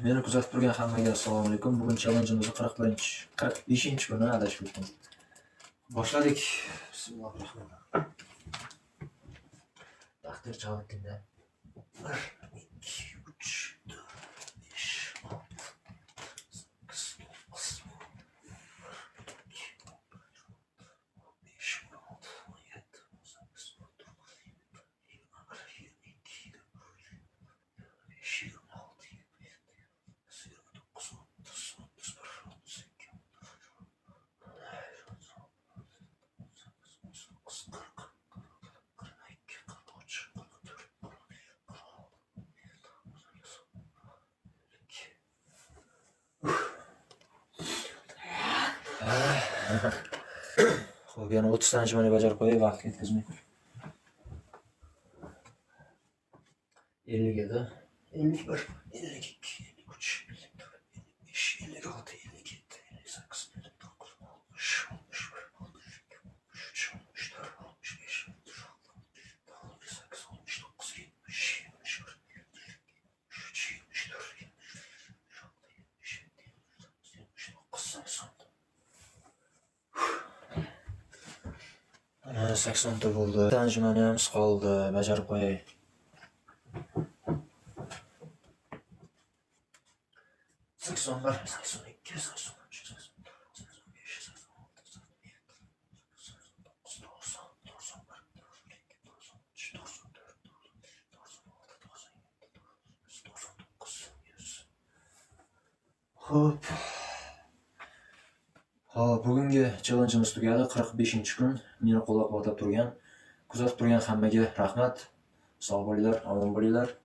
Meni kuzatib turgan hammaga assalomu alaykum. Bugun challenge'imizni 41, 45-kuni, adashib ketdim. Boshladik. Bismillahirrohmanirrohim. Taqdir challenge'da 1 2 3 4 5 6 8 9 2 5 6 7 8 9 21 22 25 26 27 29 30 31 32 38 40 42 43 44 46 52. Xo'p, yana 30 ta отжимание bajarib qo'yay, vaqt ketkazmay. 57, 51, 52, 53, 54, 55, 56, 57, 58, 59, 60, 61, 62, 63, 64, 65, 66, 68, 69, 70, 71, 73, 74, 76, 77, 79, 80. Mana 80 ta bo'ldi. Отжиманиemiz qoldi, bajarib qo'yay. 81, 82, 83, 84, 85, 86, 87, 89, 90, 91, 92, 93, 94, 96, 97, 99, 100. Xo'p. Xo'p, bugungi challenge'imiz tugadi. 45-kun. Meni qo'llab-quvvatlab turgan, kuzatib turgan hammaga rahmat. Sog' bo'linglar, omon bo'linglar.